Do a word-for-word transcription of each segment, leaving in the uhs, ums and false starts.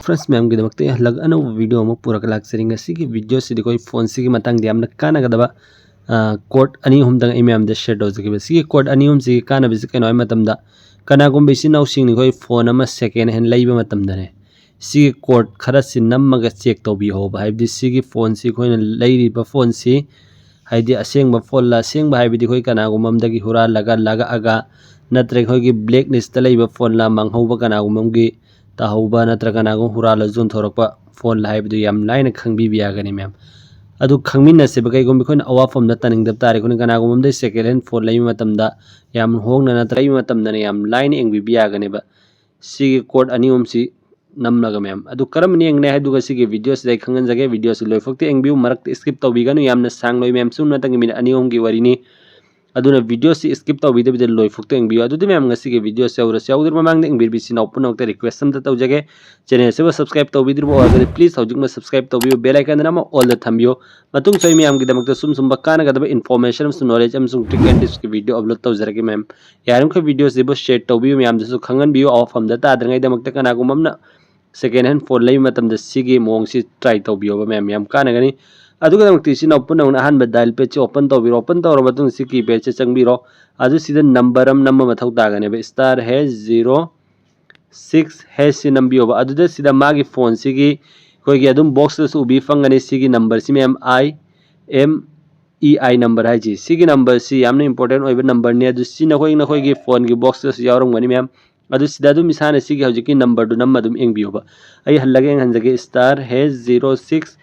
Friends ꯃꯌꯥꯝꯒꯤꯗꯃꯛꯇ ꯑꯩ ꯍꯜꯂꯛ ꯑꯅꯧꯕ video ꯑꯃ ꯄꯨꯔꯒ ꯂꯥꯛꯆꯔꯤ꯫ ꯉꯁꯤꯒꯤ video ꯁꯤꯗꯤ ꯑꯩꯈꯣꯏ phone ꯁꯤꯒꯤ ꯃꯇꯥꯡꯗ ꯌꯥꯝꯅ ꯀꯥꯟꯅꯒꯗꯕ, ꯑ, quote ꯑꯅꯤ ꯑꯍꯨꯝꯗꯪ ꯑꯩ ꯃꯌꯥꯝꯗ share ꯇꯧꯖꯒꯦ꯫ ꯁꯤꯒꯤ quote ꯑꯅꯤ ꯑꯍꯨꯝꯁꯤꯒꯤ ꯀꯥꯟꯅꯕꯁꯤ ꯀꯩꯅꯣ ꯍꯥꯏꯕ ꯃꯇꯝꯗ, ꯀꯅꯥꯒꯨꯝꯕ ꯏꯆꯤꯟ ꯏꯅꯥꯎꯁꯤꯡꯅ ꯑꯩꯈꯣꯏ phone ꯑꯃ second hand ꯂꯩꯕ ꯃꯇꯝꯗꯅꯦ, ꯁꯤꯒꯤ quote ꯈꯔꯁꯤ ꯅꯝꯃꯒ check ꯇꯧꯕꯤꯍꯧꯕ꯫ ꯍꯥꯏꯕꯗꯤ ꯁꯤꯒꯤ phone ꯁꯤ, ꯑꯩꯈꯣꯏꯅ ꯂꯩꯔꯤꯕ phone ꯁꯤ, ꯍꯥꯏꯗꯤ ꯑꯁꯦꯡꯕ phone ꯂ, ꯑꯁꯦꯡꯕ ꯍꯥꯏꯕꯗꯤ ꯑꯩꯈꯣꯏ ꯀꯅꯥꯒꯨꯝꯕ ꯑꯃꯗꯒꯤ ꯍꯨꯔꯥꯜꯂꯒ ꯂꯥꯛꯑꯒ, ꯅꯠꯇ꯭ꯔꯒ ꯑꯩꯈꯣꯏꯒꯤ blacklist ꯇ ꯂꯩꯕ phone ꯂ, ꯃꯥꯡꯍꯧꯕ ꯀꯅꯥꯒꯨꯝꯕ ꯑꯃꯒꯤ ꯇꯥꯍꯧꯕ ꯅꯠꯇ꯭ꯔꯒ ꯀꯅꯥꯒꯨꯝꯕ ꯍꯨꯔꯥꯜꯂ ꯌꯣꯟꯊꯣꯔꯛꯄ phone ꯂ ꯍꯥꯏꯕꯗꯨ ꯌꯥꯝ ꯂꯥꯏꯅ ꯈꯪꯕꯤꯕ ꯌꯥꯒꯅꯤ ꯃꯌꯥꯝ꯫ ꯑꯗꯨ ꯈꯪꯃꯤꯟꯅꯁꯦꯕ꯫ ꯀꯩꯒꯨꯝꯕ ꯑꯩꯈꯣꯏꯅ ꯑꯋꯥꯐꯝꯗ ꯇꯥꯅꯤꯡꯗꯕ ꯇꯥꯔꯦ, ꯑꯩꯈꯣꯏꯅ ꯀꯅꯥꯒꯨꯝꯕ ꯑꯃꯗꯒꯤ second hand phone ꯂꯩꯕ ꯃꯇꯝꯗ ꯌꯥꯝ ꯍꯣꯡꯅ ꯅꯠꯇ꯭ꯔꯒ ꯂꯩꯕ ꯃꯇꯝꯗꯅ ꯌꯥꯝ ꯂꯥꯏꯅ ꯌꯦꯡꯕꯤꯕ ꯌꯥꯒꯅꯦꯕ꯫ ꯁꯤꯒꯤ quote ꯑꯅꯤ ꯑꯍꯨꯝꯁꯤ ꯅꯝꯂꯒ ꯃꯌꯥꯝ꯫ ꯑꯗꯨ ꯀꯔꯝꯕꯅ ꯌꯦꯡꯅꯤ ꯍꯥꯏꯗꯨꯒ ꯁꯤꯒꯤ video ꯁꯤꯗ ꯑꯩ ꯈꯪꯍꯟꯖꯒꯦ꯫ Video ꯁꯤ ꯂꯣꯏꯐꯥꯎꯇ ꯌꯦꯡꯕꯤꯌꯨ, ꯃꯔꯛꯇ skip ꯇꯧꯕꯤꯒꯅꯨ, ꯌꯥꯝꯅ ꯁꯥꯡꯂꯣꯏ ꯃꯌꯥꯝ, ꯁꯨꯝꯅꯇꯪꯒꯤ minute ꯑꯅꯤ ꯑꯍꯨꯝꯒꯤ ꯋꯥꯔꯤꯅꯤ꯫ ꯑꯗꯨꯅ video ꯁꯤ skip ꯇꯧꯕꯤꯗꯕꯤꯗ ꯂꯣꯏꯐꯥꯎꯇ ꯌꯦꯡꯕꯤꯌꯨ꯫ ꯑꯗꯨꯗꯤ ꯃꯌꯥꯝ, ꯉꯁꯤꯒꯤ video ꯁꯤ ꯌꯧꯔꯁꯤ꯫ ꯌꯧꯗ꯭ꯔꯤ ꯃꯃꯥꯡꯗ ꯌꯦꯡꯕꯤꯔꯤꯕ ꯏꯆꯤꯟ ꯏꯅꯥꯎ ꯄꯨꯝꯅꯃꯛꯇ request ꯑꯝꯇ ꯇꯧꯖꯒꯦ, channel ꯑꯁꯤꯕꯨ subscribe ꯇꯧꯕꯤꯗ꯭ꯔꯤꯕ ꯑꯣꯏꯔꯒꯗꯤ please ꯍꯧꯖꯤꯛꯃꯛ subscribe ꯇꯧꯕꯤꯌꯨ, bell icon ꯗ ꯅꯝꯃ all ꯗ ꯊꯝꯕꯤꯌꯨ꯫ ꯃꯇꯨꯡꯁꯨ ꯑꯩ ꯃꯌꯥꯝꯒꯤꯗꯃꯛꯇ ꯁꯨꯝ ꯁꯨꯝꯕ ꯀꯥꯟꯅꯒꯗꯕ information ꯑꯃꯁꯨꯡ knowledge ꯑꯃꯁꯨꯡ trick and tips ꯀꯤ video upload ꯇꯧꯖꯔꯛꯀꯦ ꯃꯌꯥꯝ꯫ ꯌꯥꯔꯤꯃꯈꯩ video ꯁꯤꯕꯨ share ꯇꯧꯕꯤꯌꯨ, ꯃꯌꯥꯝꯗꯁꯨ ꯈꯪꯍꯟꯕꯤꯌꯨ꯫ ꯑꯋꯥꯐꯝꯗ ꯇꯥꯗ꯭ꯔꯤꯉꯩꯗꯃꯛꯇ ꯀꯅꯥꯒꯨꯝꯕ ꯑꯃꯅ second hand phone ꯂꯩꯕ ꯃꯇꯝꯗ ꯁꯤꯒꯤ ꯃꯑꯣꯡꯁꯤ try ꯇꯧꯕꯤꯌꯣꯕ ꯃꯌꯥꯝ, ꯌꯥꯝ ꯀꯥꯟꯅꯒꯅꯤ꯫ ꯑꯗꯨꯒꯤꯗꯃꯛꯇ ꯏꯆꯤꯟ ꯏꯅꯥꯎ ꯄꯨꯝꯅꯃꯛꯅ ꯑꯍꯥꯟꯕ dial pad ꯁꯤ open ꯇꯧꯕꯤꯔꯣ꯫ Open ꯇꯧꯔꯕ ꯃꯇꯨꯡꯗ ꯁꯤ keypad ꯁꯦ ꯆꯪꯕꯤꯔꯣ꯫ ꯑꯗꯨ ꯁꯤꯗ number ꯑꯃ ꯅꯝꯕ ꯃꯊꯧ ꯇꯥꯒꯅꯦꯕ, star hash zero six hash ꯁꯤ ꯅꯝꯕꯤꯌꯣꯕ꯫ ꯑꯗꯨꯗ ꯁꯤꯗ ꯃꯥꯒꯤ phone ꯁꯤꯒꯤ ꯑꯩꯈꯣꯏꯒꯤ ꯑꯗꯨꯝ box ꯇꯁꯨ ꯎꯕꯤ ꯐꯪꯒꯅꯤ꯫ ꯁꯤꯒꯤ number ꯁꯤ ꯃꯌꯥꯝ, I M E I number ꯍꯥꯏꯁꯤ, ꯁꯤꯒꯤ number ꯁꯤ ꯌꯥꯝꯅ important ꯑꯣꯏꯕ number ꯅꯤ꯫ ꯑꯗꯨ ꯁꯤ ꯅꯈꯣꯏ, ꯅꯈꯣꯏꯒꯤ phone ꯒꯤ box ꯇꯁꯨ ꯌꯥꯎꯔꯝꯒꯅꯤ ꯃꯌꯥꯝ꯫ ꯑꯗꯨ ꯁꯤꯗ ꯑꯗꯨꯝ ꯏꯁꯥꯅ ꯁꯤꯒꯤ ꯍꯧꯖꯤꯛꯀꯤ number ꯗꯨ ꯅꯝꯃ ꯑꯗꯨꯝ ꯌꯦꯡꯕꯤꯌꯣꯕ꯫ ꯑꯩ ꯍꯜꯂꯒ ꯌꯦꯡꯍꯟꯖꯒꯦ, star hash zero six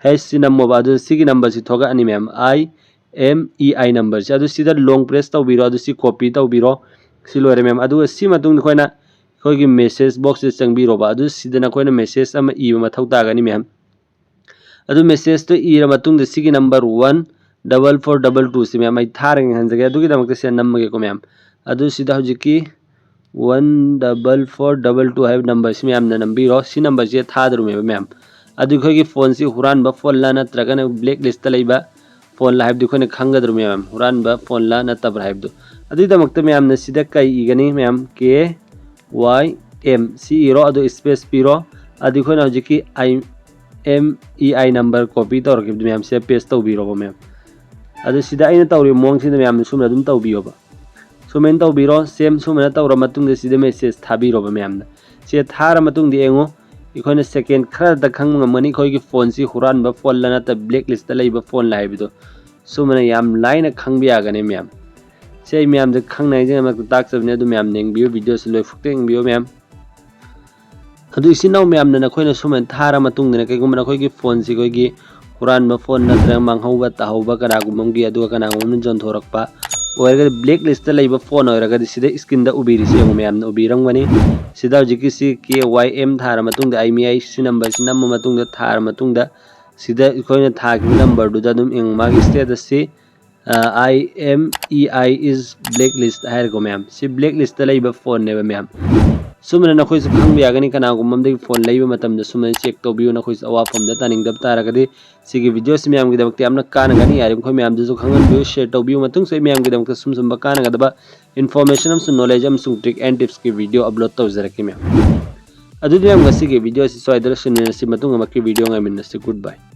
hash ꯁꯤ ꯅꯝꯃꯣꯕ꯫ ꯑꯗꯨ ꯁꯤꯒꯤ number ꯁꯤ ꯊꯣꯛꯂꯛꯑꯅꯤ ꯃꯌꯥꯝ, I M E I number ꯁꯤ꯫ ꯑꯗꯨ ꯁꯤꯗ long press ꯇꯧꯕꯤꯔꯣ, ꯑꯗꯨ ꯁꯤ copy ꯇꯧꯕꯤꯔꯣ꯫ ꯁꯤ ꯂꯣꯏꯔꯦ ꯃꯌꯥꯝ꯫ ꯑꯗꯨꯒ ꯁꯤ ꯃꯇꯨꯡꯗ ꯑꯩꯈꯣꯏꯅ ꯑꯩꯈꯣꯏꯒꯤ message box ꯁꯤꯗ ꯆꯪꯕꯤꯔꯣꯕ꯫ ꯑꯗꯨ ꯁꯤꯗ ꯅꯈꯣꯏꯅ message ꯑꯃ ꯏꯕ ꯃꯊꯧ ꯇꯥꯒꯅꯤ ꯃꯌꯥꯝ꯫ ꯑꯗꯨ message ꯇꯨ ꯏꯔ ꯃꯇꯨꯡꯗ ꯁꯤꯒꯤ number one double four double two ꯁꯤ ꯃꯌꯥꯝ ꯑꯩ ꯊꯥꯔꯒ ꯌꯦꯡꯍꯟꯖꯒꯦ꯫ ꯑꯗꯨꯒꯤꯗꯃꯛꯇ ꯁꯤꯗ ꯅꯝꯃꯒꯦꯀꯣ ꯃꯌꯥꯝ꯫ ꯑꯗꯨ ꯁꯤꯗ ꯍꯧꯖꯤꯛꯀꯤ one double four double two ꯍꯥꯏꯕ number ꯁꯤ ꯃꯌꯥꯝꯅ ꯅꯝꯕꯤꯔꯣ꯫ ꯁꯤ number ꯁꯤ ꯊꯥꯗꯧꯔꯤꯃꯦꯕ ꯃꯌꯥꯝ꯫ ꯑꯗꯨ ꯑꯩꯈꯣꯏꯒꯤ phone ꯁꯤ ꯍꯨꯔꯥꯟꯕ phone ꯂ ꯅꯠꯇ꯭ꯔꯒꯅ blacklist ꯇ ꯂꯩꯕ phone ꯂ ꯍꯥꯏꯕꯗꯨ ꯑꯩꯈꯣꯏꯅ ꯈꯪꯒꯗꯧꯔꯤꯃꯦ ꯃꯌꯥꯝ, ꯍꯨꯔꯥꯟꯕ phone ꯂ ꯅꯠꯇꯕ꯭ꯔꯥ ꯍꯥꯏꯕꯗꯨ꯫ ꯑꯗꯨꯒꯤꯗꯃꯛꯇ ꯃꯌꯥꯝꯅ ꯁꯤꯗ ꯀꯩ ꯏꯒꯅꯤ ꯃꯌꯥꯝ? K Y M ꯁꯤ ꯏꯔꯣ, ꯑꯗꯨ space ꯄꯤꯔꯣ꯫ ꯑꯗꯨ ꯑꯩꯈꯣꯏꯅ ꯍꯧꯖꯤꯛꯀꯤ I M E I number copy ꯇꯧꯔꯛꯈꯤꯕꯗꯨ ꯃꯌꯥꯝ ꯁꯤꯗ paste ꯇꯧꯕꯤꯔꯣꯕ ꯃꯌꯥꯝ꯫ ꯑꯗꯨ ꯁꯤꯗ ꯑꯩꯅ ꯇꯧꯔꯤꯕ ꯃꯑꯣꯡꯁꯤꯗ ꯃꯌꯥꯝꯅ ꯁꯨꯝꯅ ꯑꯗꯨꯝ ꯇꯧꯕꯤꯌꯣꯕ꯫ ꯁꯨꯃꯥꯏꯅ ꯇꯧꯕꯤꯔꯣ꯫ Same ꯁꯨꯃꯥꯏꯅ ꯇꯧꯔ ꯃꯇꯨꯡꯗ ꯁꯤꯗ message ꯊꯥꯕꯤꯔꯣꯕ ꯃꯌꯥꯝꯅ꯫ ꯁꯤꯗ ꯊꯥꯔ ꯃꯇꯨꯡꯗ ꯌꯦꯡꯉꯣ, ꯑꯩꯈꯣꯏꯅ second ꯈꯔꯗ ꯈꯪꯕ ꯉꯝꯒꯅꯤ ꯑꯩꯈꯣꯏꯒꯤ phoneꯁꯤ ꯍꯨꯔꯥꯟꯕ phoneꯂ ꯅꯠꯇ꯭ꯔ blacklistꯇ ꯂꯩꯕ phoneꯂ ꯍꯥꯏꯕꯗꯣ꯫ ꯁꯨꯃꯥꯏꯅ ꯌꯥꯝ ꯂꯥꯏꯅ ꯈꯪꯕ ꯌꯥꯒꯅꯤ ꯃꯌꯥꯝ꯫ ꯁꯤ ꯑꯩ ꯃꯌꯥꯝꯗ ꯈꯪꯅꯉꯥꯏꯒꯤꯗꯃꯛꯇ ꯇꯥꯛꯆꯕꯅꯤ, ꯑꯗꯨ ꯃꯌꯥꯝꯅ ꯌꯦꯡꯕꯤꯌꯨ, videoꯁꯤ ꯂꯣꯏꯐꯥꯎꯇ ꯌꯦꯡꯕꯤꯌꯨ ꯃꯌꯥꯝ꯫ ꯑꯗꯨ ꯏꯆꯤꯟ ꯏꯅꯥꯎ ꯃꯌꯥꯝꯅ ꯅꯈꯣꯏꯅ ꯁꯨꯃꯥꯏꯅ ꯊꯥꯔ ꯃꯇꯨꯡꯗꯅ ꯀꯩꯒꯨꯝꯕ ꯅꯈꯣꯏꯒꯤ phoneꯁꯤ ꯑꯩꯈꯣꯏꯒꯤ ꯍꯨꯔꯥꯟꯕ phone ꯅꯠꯇ꯭ꯔꯒ ꯃꯥꯡꯍꯧꯕ ꯇꯥꯍꯧꯕ ꯀꯅꯥꯒꯨꯝꯕ ꯑꯃꯒꯤ, ꯑꯗꯨꯒ ꯀꯅꯥꯒꯨꯝꯕ ꯑꯃꯅ ꯌꯣꯟꯊꯣꯔꯛꯄ ꯑꯣꯏꯔꯒꯗꯤ, blacklistꯇ ꯂꯩꯕ phone ꯑꯣꯏꯔꯒꯗꯤ ꯁꯤꯗ screenꯗ ꯎꯕꯤꯔꯤꯁꯤ ꯌꯦꯡꯉꯨ, ꯃꯌꯥꯝꯅ ꯎꯕꯤꯔꯝꯒꯅꯤ꯫ ꯁꯤꯗ ꯍꯧꯖꯤꯛꯀꯤꯁꯤ K Y M ꯊꯥꯔ ꯃꯇꯨꯡꯗ I M E I ꯁꯤ numberꯁꯤ ꯅꯝꯕ ꯃꯇꯨꯡꯗ, ꯊꯥꯔ ꯃꯇꯨꯡꯗ ꯁꯤꯗ ꯑꯩꯈꯣꯏꯅ ꯊꯥꯈꯤꯕ numberꯗꯨꯗ ꯑꯗꯨꯝ ꯌꯦꯡꯉꯨ, ꯃꯥꯒꯤ statusꯁꯤ I M E I is blacklist ꯍꯥꯏꯔꯦꯀꯣ ꯃꯌꯥꯝ꯫ ꯁꯤ blacklistꯇ ꯂꯩꯕ phoneꯅꯦꯕ ꯃꯌꯥꯝ꯫ ꯁꯨꯃꯥꯏꯅ ꯅꯈꯣꯏꯁꯨ ꯈꯪꯕ ꯌꯥꯒꯅꯤ, ꯀꯅꯥꯒꯨꯝꯕ ꯑꯃꯗꯒꯤ phone ꯂꯩꯕ ꯃꯇꯝꯗ ꯁꯨꯃꯥꯏꯅ check ꯇꯧꯕꯤꯌꯨ, ꯅꯈꯣꯏꯁꯨ ꯑꯋꯥꯐꯝꯗ ꯇꯥꯅꯤꯡꯗꯕ ꯇꯥꯔꯒꯗꯤ꯫ ꯁꯤꯒꯤ videoꯁꯤ ꯃꯌꯥꯝꯒꯤꯗꯃꯛꯇ ꯌꯥꯝꯅ ꯀꯥꯟꯅꯒꯅꯤ, ꯌꯥꯔꯤꯕ ꯃꯈꯩ ꯃꯌꯥꯝꯗꯁꯨ ꯈꯪꯍꯟꯕꯤꯌꯨ, share ꯇꯧꯕꯤꯌꯨ꯫ ꯃꯇꯨꯡꯁꯨ ꯑꯩ ꯃꯌꯥꯝꯒꯤꯗꯃꯛꯇ ꯁꯨꯝ ꯁꯨꯝꯕ ꯀꯥꯟꯅꯒꯗꯕ information ꯑꯃꯁꯨꯡ knowledge ꯑꯃꯁꯨꯡ trick and tipsꯀꯤ video upload ꯇꯧꯖꯔꯛꯀꯦ ꯃꯌꯥꯝ꯫ ꯑꯗꯨꯗꯤ ꯃꯌꯥꯝ, ꯉꯁꯤꯒꯤ videoꯁꯤ ꯁ꯭ꯋꯥꯏꯗ ꯂꯣꯏꯁꯤꯟꯃꯤꯟꯅꯔꯁꯤ, ꯃꯇꯨꯡ ꯑꯃꯛꯀꯤ video ꯉꯥꯏꯃꯤꯟꯅꯁꯤ꯫ Goodbye꯫